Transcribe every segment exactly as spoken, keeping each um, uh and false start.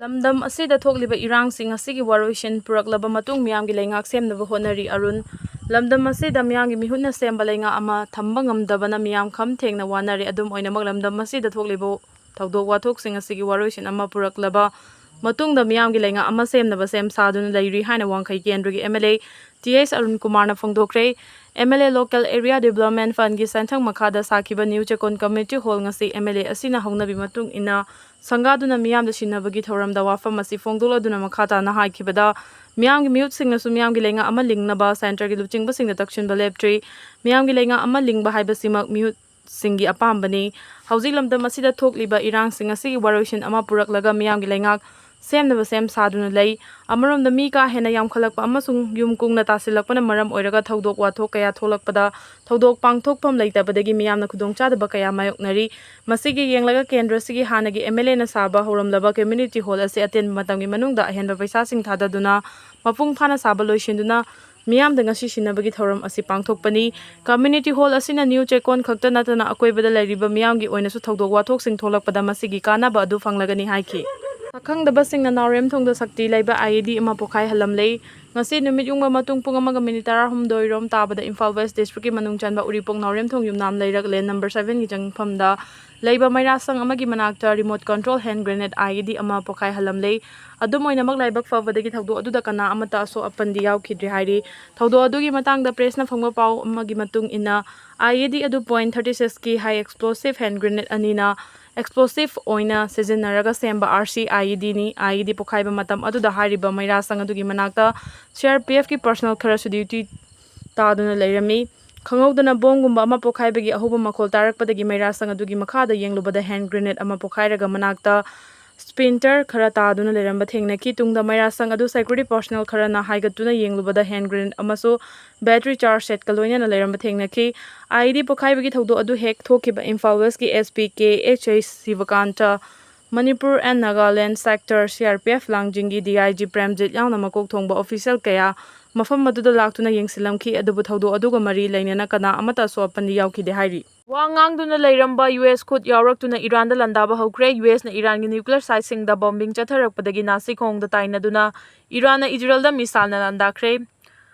ꯂꯝꯗꯝ ꯑꯁꯤꯗ ꯊꯣꯛꯂꯤꯕ ꯏꯔꯥꯡꯁꯤꯡ ꯑꯁꯤꯒꯤ ꯋꯥꯔꯣꯏꯁꯤꯟ ꯄꯨꯔꯛꯂꯕ ꯃꯇꯨꯡ ꯃꯤꯌꯥꯝꯒꯤ ꯂꯩꯉꯥꯛ ꯁꯦꯝꯅꯕ ꯍꯣꯠꯅꯔꯤ꯫ ꯑꯔꯨꯟ, ꯂꯝꯗꯝ ꯑꯁꯤꯗ ꯃꯤꯌꯥꯝꯒꯤ ꯃꯤꯍꯨꯠꯅ ꯁꯦꯝꯕ ꯂꯩꯉꯥꯛ ꯑꯃ ꯊꯝꯕ ꯉꯝꯗꯕꯅ ꯃꯤꯌꯥꯝ ꯈꯝ ꯊꯦꯡꯅ ꯋꯥꯅꯔꯦ꯫ ꯑꯗꯨꯝ ꯑꯣꯏꯅꯃꯛ, ꯂꯝꯗꯝ ꯑꯁꯤꯗ ꯊꯣꯛꯂꯤꯕ ꯊꯧꯗꯣꯛ ꯋꯥꯊꯣꯛꯁꯤꯡ ꯑꯁꯤꯒꯤ ꯋꯥꯔꯣꯏꯁꯤꯟ ꯑꯃ ꯄꯨꯔꯛꯂꯕ ꯃꯇꯨꯡꯗ ꯃꯤꯌꯥꯝꯒꯤ ꯂꯩꯉꯥꯛ ꯑꯃ ꯁꯦꯝꯅꯕ ꯁꯦꯝ ꯁꯥꯗꯨꯅ ꯂꯩꯔꯤ ꯍꯥꯏꯅ ꯋꯥꯡꯈꯩ ꯀꯦꯟꯗ꯭ꯔꯒꯤ M L A T S Arun ꯀꯨꯃꯥꯔꯅ ꯐꯣꯡꯗꯣꯛꯈ꯭ꯔꯦ꯫ M L A Local Area Development Fund ꯒꯤ ꯁꯦꯟꯊꯪ ꯃꯈꯥꯗ ꯁꯥꯈꯤꯕ ꯅ꯭ꯌꯨ ꯆꯦꯀꯣꯟ ꯀꯝꯃ꯭ꯌꯨꯅꯤꯇꯤ ꯍꯣꯜ ꯉꯁꯤ ꯑꯦꯝ ꯑꯦꯜ ꯑꯦ ꯑꯁꯤꯅ ꯍꯧꯅꯕꯤ ꯃꯇꯨꯡ ꯏꯟꯅ ꯁꯪꯒꯥꯗꯨꯅ ꯃꯤꯌꯥꯝꯗ ꯁꯤꯟꯅꯕꯒꯤ ꯊꯧꯔꯝꯗ ꯋꯥꯐꯝ ꯑꯁꯤ ꯐꯣꯡꯗꯣꯛꯂꯗꯨꯅ ꯃꯈꯥ ꯇꯥꯅ ꯍꯥꯏꯈꯤꯕꯗ, ꯃꯤꯌꯥꯝꯒꯤ ꯃꯤꯍꯨꯠꯁꯤꯡꯅꯁꯨ ꯃꯤꯌꯥꯝꯒꯤ ꯂꯩꯉꯥꯛ ꯑꯃ ꯂꯤꯡꯅꯕ ꯁꯦꯟꯇꯔꯒꯤ ꯂꯨꯆꯤꯡꯕꯁꯤꯡꯗ ꯇꯛꯁꯤꯟꯕ ꯂꯦꯞꯇ꯭ꯔꯤ꯫ ꯃꯤꯌꯥꯝꯒꯤ ꯂꯩꯉꯥꯛ ꯑꯃ ꯂꯤꯡꯕ ꯍꯥꯏꯕꯁꯤꯃꯛ ꯃꯤꯍꯨꯠꯁꯤꯡꯒꯤ ꯑꯄꯥꯝꯕꯅꯤ꯫ ꯍꯧꯖꯤꯛ ꯂꯝꯗꯝ ꯑꯁꯤꯗ ꯊꯣꯛꯂꯤꯕ ꯏꯔꯥꯡꯁꯤꯡ ꯑꯁꯤꯒꯤ ꯋꯥꯔꯣꯏꯁꯤꯟ ꯑꯃ ꯄꯨꯔꯛꯂꯒ ꯃꯤꯌꯥꯝꯒꯤ ꯂꯩꯉꯥꯛ ꯁꯦꯝꯅꯕ ꯁꯦꯝ ꯁꯥꯗꯨꯅ ꯂꯩ꯫ ꯑꯃꯔꯣꯝꯗ, ꯃꯤ ꯀꯥ ꯍꯦꯟꯅ ꯌꯥꯝꯈꯠꯂꯛꯄ ꯑꯃꯁꯨꯡ ꯌꯨꯝ ꯀꯨꯡꯅ ꯇꯥꯁꯤꯜꯂꯛꯄꯅ ꯃꯔꯝ ꯑꯣꯏꯔꯒ ꯊꯧꯗꯣꯛ ꯋꯥꯊꯣꯛ ꯀꯌꯥ ꯊꯣꯛꯂꯛꯄꯗ ꯊꯧꯗꯣꯛ ꯄꯥꯡꯊꯣꯛꯐꯝ ꯂꯩꯇꯕꯗꯒꯤ ꯃꯤꯌꯥꯝꯅ ꯈꯨꯗꯣꯡꯆꯥꯗꯕ ꯀꯌꯥ ꯃꯥꯌꯣꯛꯅꯔꯤ꯫ ꯃꯁꯤꯒꯤ ꯌꯦꯡꯂꯒ ꯀꯦꯟꯗ꯭ꯔꯁꯤꯒꯤ ꯍꯥꯟꯅꯒꯤ ꯑꯦꯝ ꯑꯦꯜ ꯑꯦꯅ ꯁꯥꯕ ꯍꯧꯔꯝꯂꯕ ꯀꯝꯃ꯭ꯌꯨꯅꯤꯇꯤ ꯍꯣꯜ ꯑꯁꯤ ꯑꯇꯦꯟꯕ ꯃꯇꯝꯒꯤ ꯃꯅꯨꯡꯗ ꯑꯍꯦꯟꯕ ꯄꯩꯁꯥꯁꯤꯡ ꯊꯥꯗꯗꯨꯅ ꯃꯄꯨꯡ ꯐꯥꯅ ꯁꯥꯕ ꯂꯣꯏꯁꯤꯟꯗꯨꯅ ꯃꯤꯌꯥꯝꯗ ꯉꯁꯤ ꯁꯤꯟꯅꯕꯒꯤ ꯊꯧꯔꯝ ꯑꯁꯤ ꯄꯥꯡꯊꯣꯛꯄꯅꯤ꯫ ꯀꯝꯃ꯭ꯌꯨꯅꯤꯇꯤ ꯍꯣꯜ ꯑꯁꯤꯅ ꯅ꯭ꯌꯨ ꯆꯦꯀꯣꯟ ꯈꯛꯇ ꯅꯠꯇꯅ ꯑꯀꯣꯏꯕꯗ ꯂꯩꯔꯤꯕ ꯃꯤꯌꯥꯝꯒꯤ ꯑꯣꯏꯅꯁꯨ ꯊꯧꯗꯣꯛ ꯋꯥꯊꯣꯛꯁꯤꯡ ꯊꯣꯛꯂꯛꯄꯗ ꯃꯁꯤꯒꯤ ꯀꯥꯟꯅꯕ ꯑꯗꯨ ꯐꯪꯂꯒꯅꯤ ꯍꯥꯏꯈꯤ꯫ ꯁꯛꯈꯪꯗꯕꯁꯤꯡꯅ ꯅꯥꯎꯔꯦꯝꯊꯣꯡꯗ ꯁꯛꯇꯤ ꯂꯩꯕ ꯑꯥꯏ ꯏ ꯗꯤ ꯑꯃ ꯄꯣꯈꯥꯏꯍꯜꯂꯝꯂꯦ꯫ ꯉꯁꯤ ꯅꯨꯃꯤꯠ ꯌꯨꯡꯕ ꯃꯇꯨꯡ ꯄꯨꯡ ꯑꯃꯒ ꯃꯤꯅꯤꯠ ꯇꯔꯥꯍꯨꯝꯗꯣꯏ ꯔꯣꯝ ꯇꯥꯕꯗ ꯏꯝꯐꯥꯜ ꯋꯦꯁ ꯗꯤꯁꯇ꯭ꯔꯤꯛꯀꯤ ꯃꯅꯨꯡ ꯆꯟꯕ ꯎꯔꯤꯄꯣꯛ ꯅꯥꯎꯔꯦꯝꯊꯣꯡ ꯌꯨꯝꯅꯥꯝ ꯂꯩꯔꯛ ꯂꯦꯟ ꯅꯝꯕꯔ ꯁꯚꯦꯟꯒꯤ ꯆꯪꯐꯝꯗ ꯂꯩꯕ ꯃꯩꯔꯥꯁꯪ ꯑꯃꯒꯤ ꯃꯅꯥꯛꯇ ꯔꯤꯃꯣꯠ ꯀꯟꯇ꯭ꯔꯣꯜ ꯍꯦꯟ ꯒ꯭ꯔꯦꯅꯦꯗ ꯑꯥꯏ ꯏ ꯗꯤ ꯑꯃ ꯄꯣꯈꯥꯏꯍꯜꯂꯝꯂꯦ꯫ ꯑꯗꯨꯝ ꯑꯣꯏꯅꯃꯛ, ꯂꯥꯏꯕꯛ ꯐꯕꯗꯒꯤ ꯊꯧꯗꯣꯛ ꯑꯗꯨꯗ ꯀꯅꯥ ꯑꯃꯠꯇ ꯑꯁꯣꯛ ꯑꯄꯟꯗꯤ ꯌꯥꯎꯈꯤꯗ꯭ꯔꯤ ꯍꯥꯏꯔꯤ꯫ ꯊꯧꯗꯣꯛ ꯑꯗꯨꯒꯤ ꯃꯇꯥꯡꯗ ꯄ꯭ꯔꯦꯁꯅ ꯐꯪꯕ ꯄꯥꯎ ꯑꯃꯒꯤ ꯃꯇꯨꯡ ꯏꯟꯅ, ꯑꯥꯏ ꯏ ꯗꯤ ꯑꯗꯨ ꯄꯣꯏꯟ ꯊꯥꯔꯇꯤ ꯁꯤꯛꯁꯀꯤ ꯍꯥꯏ ꯑꯦꯛꯁꯄ꯭ꯂꯣꯁꯤꯞ ꯍꯦꯟ ꯒ꯭ꯔꯦꯅꯦꯗ ꯑꯅꯤꯅ ꯑꯦꯛꯁꯄ꯭ꯂꯣꯁꯤꯞ ꯑꯣꯏꯅ ꯁꯤꯖꯤꯟꯅꯔꯒ ꯁꯦꯝꯕ R C I E ꯗꯤꯅꯤ꯫ I E ꯗꯤ ꯄꯣꯈꯥꯏꯕ ꯃꯇꯝ ꯑꯗꯨꯗ ꯍꯥꯏꯔꯤꯕ ꯃꯩꯔꯥꯁꯪ ꯑꯗꯨꯒꯤ ꯃꯅꯥꯛꯇ ꯁꯤ ꯑꯥꯔ ꯄꯤ ꯑꯦꯐꯀꯤ ꯄꯔꯁꯣꯅꯦꯜ ꯈꯔꯁꯨ ꯗ꯭ꯌꯨꯇꯤ ꯇꯥꯗꯨꯅ ꯂꯩꯔꯝꯃꯤ꯫ ꯈꯪꯍꯧꯗꯅ ꯕꯣꯝꯒꯨꯝꯕ ꯑꯃ ꯄꯣꯈꯥꯏꯕꯒꯤ ꯑꯍꯧꯕ ꯃꯈꯣꯜ ꯇꯥꯔꯛꯄꯗꯒꯤ ꯃꯩꯔꯥꯁꯪ ꯑꯗꯨꯒꯤ ꯃꯈꯥꯗ ꯌꯦꯡꯂꯨꯕꯗ ꯍꯦꯟ ꯒ꯭ꯔꯦꯅꯦꯗ ꯑꯃ ꯄꯣꯈꯥꯏꯔꯒ ꯃꯅꯥꯛꯇ ꯁ꯭ꯄꯤꯟꯇꯔ ꯈꯔ ꯇꯥꯗꯨꯅ ꯂꯩꯔꯝꯕ ꯊꯦꯡꯅꯈꯤ꯫ ꯇꯨꯡꯗ ꯃꯩꯔꯥꯁꯪ ꯑꯗꯨ ꯁꯦꯀ꯭ꯌꯨꯔꯤꯇꯤ ꯄꯔꯁꯣꯅꯦꯜ ꯈꯔꯅ ꯍꯥꯏꯒꯠꯇꯨꯅ ꯌꯦꯡꯂꯨꯕꯗ ꯍꯦꯟ ꯒ꯭ꯔꯦꯅꯦꯗ ꯑꯃꯁꯨ ꯕꯦꯇ꯭ꯔꯤ ꯆꯥꯔꯖ ꯁꯦꯠꯀ ꯂꯣꯏꯅꯅ ꯂꯩꯔꯝꯕ ꯊꯦꯡꯅꯈꯤ꯫ ꯑꯥꯏ ꯏ ꯗꯤ ꯄꯣꯈꯥꯏꯕꯒꯤ ꯊꯧꯗꯣꯛ ꯑꯗꯨ ꯍꯦꯛ ꯊꯣꯛꯈꯤꯕ ꯏꯝꯐꯥꯜ ꯋꯦꯁꯀꯤ S P K H H Shivakanta, Manipur and Nagaland sector C R P F ꯂꯥꯡꯖꯤꯡꯒꯤ ꯗꯤ ꯑꯥꯏ ꯖꯤ ꯄ꯭ꯔꯦꯝꯖꯤꯠ ꯌꯥꯎꯅ ꯃꯀꯣꯛ ꯊꯣꯡꯕ ꯑꯣꯐꯤꯁꯤꯌꯦꯜ ꯀꯌꯥ ꯃꯐꯝ ꯑꯗꯨꯗ ꯂꯥꯛꯇꯨꯅ ꯌꯦꯡꯁꯤꯜꯂꯝꯈꯤ꯫ ꯑꯗꯨꯕꯨ ꯊꯧꯗꯣꯛ ꯑꯗꯨꯒ ꯃꯔꯤ ꯂꯩꯅꯅ ꯀꯅꯥ ꯑꯃꯠꯇ ꯑꯁꯣꯛ ꯑꯄꯟꯗꯤ ꯌꯥꯎꯈꯤꯗꯦ ꯍꯥꯏꯔꯤ꯫ ꯋꯥ ꯉꯥꯡꯗꯨꯅ ꯂꯩꯔꯝꯕ ꯌꯨ ꯑꯦꯁ ꯈꯨꯠ ꯌꯥꯎꯔꯛꯇꯨꯅ ꯏꯔꯥꯟꯗ ꯂꯥꯟꯗꯥꯕ ꯍꯧꯈ꯭ꯔꯦ꯫ ꯌꯨ ꯑꯦꯁꯅ ꯏꯔꯥꯟꯒꯤ nuclear siteꯁꯤꯡꯗ bombing ꯆꯠꯊꯔꯛꯄꯗꯒꯤ ꯅꯥꯁꯤꯈꯣꯡꯗ ꯇꯥꯏꯅꯗꯨꯅ ꯏꯔꯥꯟꯅ ꯏꯖꯔꯦꯜꯗ missileꯅ ꯂꯥꯟꯗꯥꯈ꯭ꯔꯦ꯫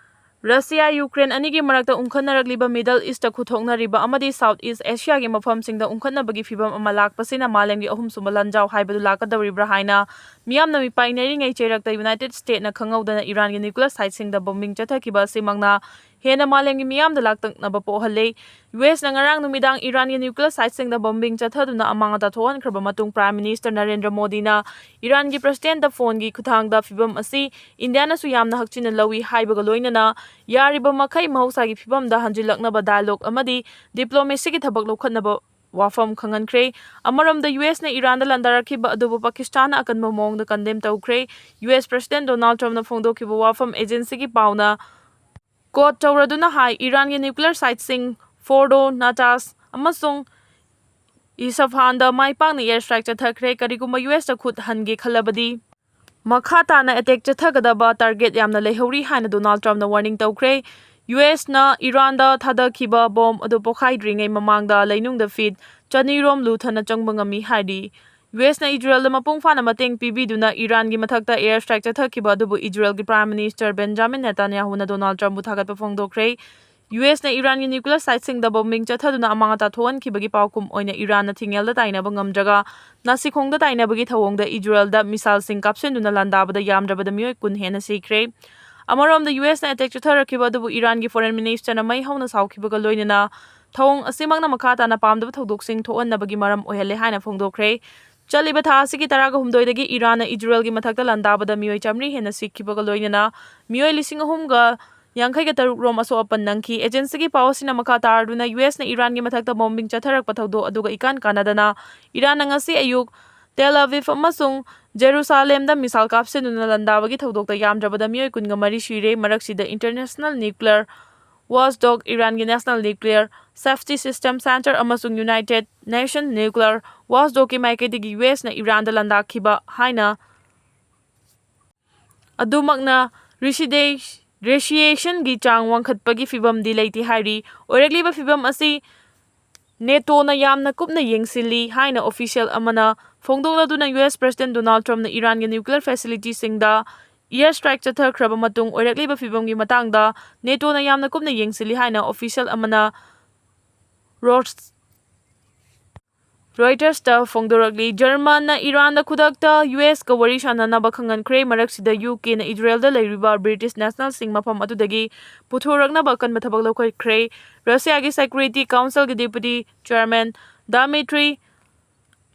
ꯔꯁꯤꯌꯥ, ꯌꯨꯀ꯭ꯔꯦꯟ ꯑꯅꯤꯒꯤ ꯃꯔꯛꯇ ꯎꯪꯈꯠꯅꯔꯛꯂꯤꯕ Middle Eastꯇ ꯈꯨꯠꯊꯣꯛꯅꯔꯤꯕ ꯑꯃꯗꯤ South East Asiaꯒꯤ ꯃꯐꯝꯁꯤꯡꯗ ꯎꯪꯈꯠꯅꯕꯒꯤ ꯐꯤꯚꯝ ꯑꯃ ꯂꯥꯛꯄꯁꯤꯅ ꯃꯥꯂꯦꯝꯒꯤ ꯑꯍꯨꯝꯁꯨꯕ ꯂꯥꯟꯖꯥꯎ ꯍꯥꯏꯕꯗꯨ ꯂꯥꯛꯀꯗꯧꯔꯤꯕ꯭ꯔꯥ ꯍꯥꯏꯅ ꯃꯤꯌꯥꯝꯅ ꯃꯤꯄꯥꯏꯅꯔꯤꯉꯩ ꯆꯩꯔꯛꯇ United Statesꯅ ꯈꯪꯍꯧꯗꯅ ꯏꯔꯥꯟꯒꯤ nuclear siteꯁꯤꯡꯗ bombing ꯆꯠꯊꯈꯤꯕ ꯑꯁꯤꯃꯛꯅ ꯍꯦꯟꯅ ꯃꯥꯂꯦꯝꯒꯤ ꯃꯤꯌꯥꯝꯗ ꯂꯥꯡꯇꯛꯅꯕ ꯄꯣꯛꯍꯜꯂꯦ꯫ ꯌꯨ ꯑꯦꯁꯅ ꯉꯔꯥꯡ ꯅꯨꯃꯤꯗꯥꯡ ꯏꯔꯥꯟꯒꯤ nuclear siteꯁꯤꯡꯗ bombing ꯆꯠꯊꯗꯨꯅ ꯑꯃꯥꯡ ꯑꯇꯥ ꯊꯣꯛꯍꯟꯈ꯭ꯔꯕ ꯃꯇꯨꯡ, Prime Minister ꯅꯔꯦꯟꯗ꯭ꯔ ꯃꯣꯗꯤꯅ ꯏꯔꯥꯟꯒꯤ Presidentꯇ phoneꯒꯤ ꯈꯨꯠꯊꯥꯡꯗ ꯐꯤꯚꯝ ꯑꯁꯤ ꯏꯟꯗꯤꯌꯥꯅꯁꯨ ꯌꯥꯝꯅ ꯍꯛꯆꯤꯟꯅ ꯂꯧꯏ ꯍꯥꯏꯕꯒ ꯂꯣꯏꯅꯅ ꯌꯥꯔꯤꯕ ꯃꯈꯩ ꯃꯍꯧꯁꯥꯒꯤ ꯐꯤꯚꯝꯗ ꯍꯟꯖꯤꯜꯂꯛꯅꯕ dialogue ꯑꯃꯗꯤ diplomacyꯒꯤ ꯊꯕꯛ ꯂꯧꯈꯠꯅꯕ ꯋꯥꯐꯝ ꯈꯪꯍꯟꯈ꯭ꯔꯦ꯫ ꯑꯃꯔꯣꯝꯗ, ꯌꯨ ꯑꯦꯁꯅ ꯏꯔꯥꯟꯗ ꯂꯥꯟꯗꯥꯔꯛꯈꯤꯕ ꯑꯗꯨꯕꯨ ꯄꯥꯀꯤꯁꯇꯥꯟꯅ ꯑꯀꯟꯕ ꯃꯑꯣꯡꯗ condemn ꯇꯧꯈ꯭ꯔꯦ꯫ ꯌꯨ ꯑꯦꯁ President Donald Trumpꯅ ꯐꯣꯡꯗꯣꯛꯈꯤꯕ ꯋꯥꯐꯝ agencyꯒꯤ ꯄꯥꯎꯅ quote ꯇꯧꯔꯗꯨꯅ ꯍꯥꯏ, ꯏꯔꯥꯟꯒꯤ nuclear siteꯁꯤꯡ ꯐꯣꯔꯗꯣ, ꯅꯥꯇꯥꯟꯖ ꯑꯃꯁꯨꯡ ꯏꯁꯐꯍꯥꯟꯗ ꯃꯥꯏ ꯄꯥꯛꯅ air strike ꯆꯠꯊꯈ꯭ꯔꯦ꯫ ꯀꯔꯤꯒꯨꯝꯕ ꯌꯨ ꯑꯦꯁꯇ ꯈꯨꯠ ꯍꯟꯒꯦ ꯈꯜꯂꯕꯗꯤ ꯃꯈꯥ ꯇꯥꯅ attack ꯆꯠꯊꯒꯗꯕ target ꯌꯥꯝꯅ ꯂꯩꯍꯧꯔꯤ ꯍꯥꯏꯅ Donald Trumpꯅ warning ꯇꯧꯈ꯭ꯔꯦ꯫ ꯌꯨ ꯑꯦꯁꯅ ꯏꯔꯥꯟꯗ ꯊꯥꯗꯈꯤꯕ bomb ꯑꯗꯨ ꯄꯣꯈꯥꯏꯗ꯭ꯔꯤꯉꯩ ꯃꯃꯥꯡꯗ ꯂꯩꯅꯨꯡꯗ feet ꯆꯅꯤꯔꯣꯝ ꯂꯨꯊꯅ ꯆꯪꯕ ꯉꯝꯃꯤ ꯍꯥꯏꯔꯤ꯫ ꯌꯨ ꯑꯦꯁꯅ ꯏꯖꯔꯦꯜꯗ ꯃꯄꯨꯡ ꯐꯥꯅ ꯃꯇꯦꯡ ꯄꯤꯕꯤꯗꯨꯅ ꯏꯔꯥꯟꯒꯤ ꯃꯊꯛꯇ air strike ꯆꯠꯊꯈꯤꯕ ꯑꯗꯨꯕꯨ ꯏꯖꯔꯦꯜꯒꯤ Prime Minister Benjamin Netanyahuꯅ Donald Trumpꯕꯨ ꯊꯥꯒꯠꯄ ꯐꯣꯡꯗꯣꯛꯈ꯭ꯔꯦ꯫ ꯌꯨ ꯑꯦꯁꯅ ꯏꯔꯥꯟꯒꯤ nuclear siteꯁꯤꯡꯗ bombing ꯆꯠꯊꯗꯨꯅ ꯑꯃꯥꯡ ꯑꯇꯥ ꯊꯣꯛꯍꯟꯈꯤꯕꯒꯤ ꯄꯥꯎꯈꯨꯝ ꯑꯣꯏꯅ ꯏꯔꯥꯟꯅ ꯊꯤꯡꯉꯦꯜꯗ ꯇꯥꯏꯅꯕ ꯉꯝꯗ꯭ꯔꯒ ꯅꯥꯁꯤꯈꯣꯡꯗ ꯇꯥꯏꯅꯕꯒꯤ ꯊꯧꯑꯣꯡꯗ ꯏꯖꯔꯦꯜꯗ missileꯁꯤꯡ ꯀꯥꯞꯁꯤꯟꯗꯨꯅ ꯂꯥꯟꯗꯥꯕꯗ ꯌꯥꯝꯗ꯭ꯔꯕꯗ ꯃꯤꯑꯣꯏ ꯀꯨꯟ ꯍꯦꯟꯅ ꯁꯤꯈ꯭ꯔꯦ꯫ ꯑꯃꯔꯣꯝꯗ, ꯌꯨ ꯑꯦꯁꯅ attack ꯆꯠꯊꯔꯛꯈꯤꯕ ꯑꯗꯨꯕꯨ ꯏꯔꯥꯟꯒꯤ Foreign Ministerꯅ ꯃꯩ ꯍꯧꯅ ꯁꯥꯎꯈꯤꯕꯒ ꯂꯣꯏꯅꯅ ꯊꯧꯑꯣꯡ ꯑꯁꯤꯃꯛꯅ ꯃꯈꯥ ꯇꯥꯅ ꯄꯥꯝꯗꯕ ꯊꯧꯗꯣꯛꯁꯤꯡ ꯊꯣꯛꯍꯟꯅꯕꯒꯤ ꯃꯔꯝ ꯑꯣꯏꯍꯜꯂꯦ ꯍꯥꯏꯅ ꯐꯣꯡꯗꯣꯛꯈ꯭ꯔꯦ꯫ ꯆꯠꯂꯤꯕ ꯊꯥ ꯑꯁꯤꯒꯤ ꯇꯔꯥꯒ ꯍꯨꯝꯗꯣꯏꯗꯒꯤ ꯏꯔꯥꯟꯅ ꯏꯖꯔꯦꯜꯒꯤ ꯃꯊꯛꯇ ꯂꯥꯟꯗꯥꯕꯗ ꯃꯤꯑꯣꯏ ꯆꯥꯃꯔꯤ ꯍꯦꯟꯅ ꯁꯤꯈꯤꯕꯒ ꯂꯣꯏꯅꯅ ꯃꯤꯑꯣꯏ ꯂꯤꯁꯤꯡ ꯑꯍꯨꯝꯒ ꯌꯥꯡꯈꯩꯒ ꯇꯔꯨꯛ ꯔꯣꯝ ꯑꯁꯣꯛ ꯑꯄꯟ ꯅꯪꯈꯤ꯫ Agencyꯒꯤ ꯄꯥꯎ ꯑꯁꯤꯅ ꯃꯈꯥ ꯇꯥꯔꯗꯨꯅ ꯌꯨ ꯑꯦꯁꯅ ꯏꯔꯥꯟꯒꯤ ꯃꯊꯛꯇ bombing ꯆꯠꯊꯔꯛꯄ ꯊꯧꯗꯣꯛ ꯑꯗꯨꯒ ꯏꯀꯥꯟ ꯀꯥꯟꯅꯗꯅ ꯏꯔꯥꯟꯅ ꯉꯁꯤ ꯑꯌꯨꯛ ꯇꯦꯜ ꯑꯕꯤꯕ ꯑꯃꯁꯨꯡ ꯖꯦꯔꯨꯁꯥꯂꯦꯝꯗ missile ꯀꯥꯞꯁꯤꯟꯗꯨꯅ ꯂꯥꯟꯗꯥꯕꯒꯤ ꯊꯧꯗꯣꯛꯇ ꯌꯥꯝꯗ꯭ꯔꯕꯗ ꯃꯤꯑꯣꯏ ꯀꯨꯟꯒ ꯃꯔꯤ ꯁꯤꯔꯦ꯫ ꯃꯔꯛꯁꯤꯗ International Nuclear Watchdog, ꯏꯔꯥꯟꯒꯤ National Nuclear Safety System Center ꯑꯃꯁꯨꯡ United Nations Nuclear Watchdogꯀꯤ ꯃꯥꯏꯀꯩꯗꯒꯤ ꯌꯨ ꯑꯦꯁꯅ ꯏꯔꯥꯟꯗ ꯂꯥꯟꯗꯥꯈꯤꯕ ꯍꯥꯏꯅ ꯑꯗꯨꯃꯛꯅ ꯔꯤꯁꯤꯗꯦ-, radiationꯒꯤ ꯆꯥꯡ ꯋꯥꯡꯈꯠꯄꯒꯤ ꯐꯤꯚꯝꯗꯤ ꯂꯩꯇꯦ ꯍꯥꯏꯔꯤ꯫ ꯑꯣꯏꯔꯛꯂꯤꯕ ꯐꯤꯚꯝ ꯑꯁꯤ ꯅꯦꯇꯣꯅ ꯌꯥꯝꯅ ꯀꯨꯞꯅ ꯌꯦꯡꯁꯤꯜꯂꯤ ꯍꯥꯏꯅ ꯑꯣꯐꯤꯁꯤꯌꯦꯜ ꯑꯃꯅ ꯐꯣꯡꯗꯣꯛꯂꯗꯨꯅ ꯌꯨ ꯑꯦꯁ ꯄ꯭ꯔꯦꯁꯤꯗꯦꯟꯠ ꯗꯣꯅꯥꯜꯗ ꯇ꯭ꯔꯝꯞꯅ ꯏꯔꯥꯟꯒꯤ ꯅ꯭ꯌꯨꯀ꯭ꯂꯤꯌꯔ ꯐꯦꯁꯤꯂꯤꯇꯤꯁꯤꯡꯗ ꯏꯌꯔ ꯁ꯭ꯇ꯭ꯔꯥꯏꯛ ꯆꯠꯊꯈ꯭ꯔꯕ ꯃꯇꯨꯡ ꯑꯣꯏꯔꯛꯂꯤꯕ ꯐꯤꯚꯝꯒꯤ ꯃꯇꯥꯡꯗ ꯅꯦꯇꯣꯅ ꯌꯥꯝꯅ ꯀꯨꯞꯅ ꯌꯦꯡꯁꯤꯜꯂꯤ ꯍꯥꯏꯅ ꯑꯣꯐꯤꯁꯤꯌꯦꯜ ꯑꯃꯅ ꯔꯣꯁ-, ꯔꯣꯏꯇꯔꯁꯇ ꯐꯣꯡꯗꯣꯔꯛꯂꯤ꯫ ꯖꯔꯃꯟꯅ ꯏꯔꯥꯟꯗ ꯈꯨꯗꯛꯇ ꯌꯨ ꯑꯦꯁꯀ ꯋꯥꯔꯤ ꯁꯥꯟꯅꯅꯕ ꯈꯪꯍꯟꯈ꯭ꯔꯦ꯫ ꯃꯔꯛꯁꯤꯗ ꯌꯨ ꯀꯦꯅ ꯏꯖꯔꯦꯜꯗ ꯂꯩꯔꯤꯕ ꯕ꯭ꯔꯤꯇꯤꯁ ꯅꯦꯁꯅꯦꯜꯁꯤꯡ ꯃꯐꯝ ꯑꯗꯨꯗꯒꯤ ꯄꯨꯊꯣꯔꯛꯅꯕ ꯑꯀꯟꯕ ꯊꯕꯛ ꯂꯧꯈꯠꯈ꯭ꯔꯦ꯫ ꯔꯁꯤꯌꯥꯒꯤ ꯁꯦꯀ꯭ꯌꯨꯔꯤꯇꯤ ꯀꯥꯎꯟꯁꯤꯜꯒꯤ ꯗꯦꯄꯨꯇꯤ ꯆꯦꯌꯔꯃꯦꯟ ꯗꯥꯃꯤꯇ꯭ꯔꯤ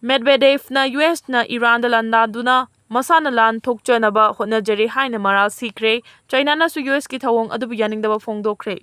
ꯃꯦꯗꯚꯦꯗꯦꯚꯅ ꯌꯨ ꯑꯦꯁꯅ ꯏꯔꯥꯟꯗ ꯂꯥꯟꯗꯥꯗꯨꯅ ꯃꯁꯥꯅ ꯂꯥꯟ ꯊꯣꯛꯆꯅꯕ ꯍꯣꯠꯅꯖꯔꯤ ꯍꯥꯏꯅ ꯃꯔꯥꯜ ꯁꯤꯈ꯭ꯔꯦ꯫ ꯆꯥꯏꯅꯥꯅꯁꯨ ꯌꯨ ꯑꯦꯁꯀꯤ ꯊꯧꯑꯣꯡ ꯑꯗꯨꯕꯨ ꯌꯥꯅꯤꯡꯗꯕ ꯐꯣꯡꯗꯣꯛꯈ꯭ꯔꯦ꯫